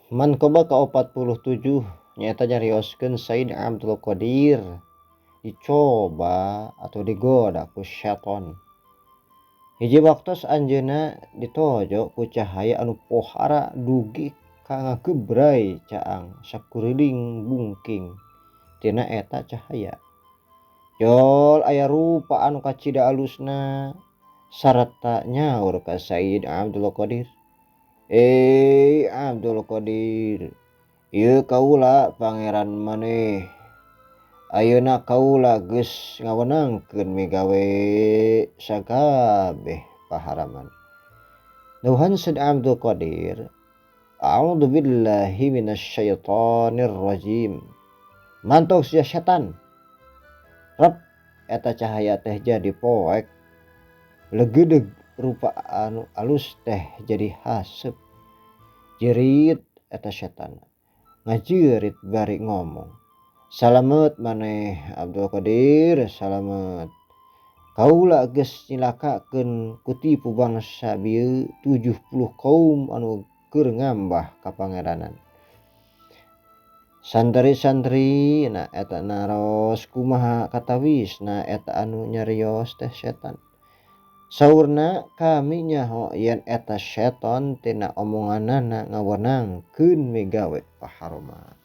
Manqobah ka-47 nyaeta nyarioskeun Said Abdul Qadir dicoba atau digoda ku seton. Hiji waktos anjeunna ditojo ku cahaya anu pohara dugi ka ngagebray caang sakuriling bungking tina eta cahaya. Jol aya rupa anu kacida alusna sarta nyaur ka Said Abdul Qadir. Ey Abdul Qadir, ieu kaula pangeran maneh. Ayeuna kaula geus ngawenangkeun migawe sakabeh paharaman. Dawuhan Said Abdul Qadir, A'udzubillahi minasyaitonir rajim. Mantok sia setan. Rep eta cahaya teh jadi poek. Legedeg rupa anu alus teh jadi haseup. Jerit eta setan ngajeurit bari ngomong, Salamet maneh Abdul Qadir, salamet. Kaula geus nyilakakeun ku tipu bangsa bieu 70 kaum anu keur ngambah ka pangeranan. Santri-santri na eta naros kumaha katawisna eta anu nyarios teh setan. Saurna kami nyaho yen eta seton tina omonganana ngawenangkeun migawe paharoman.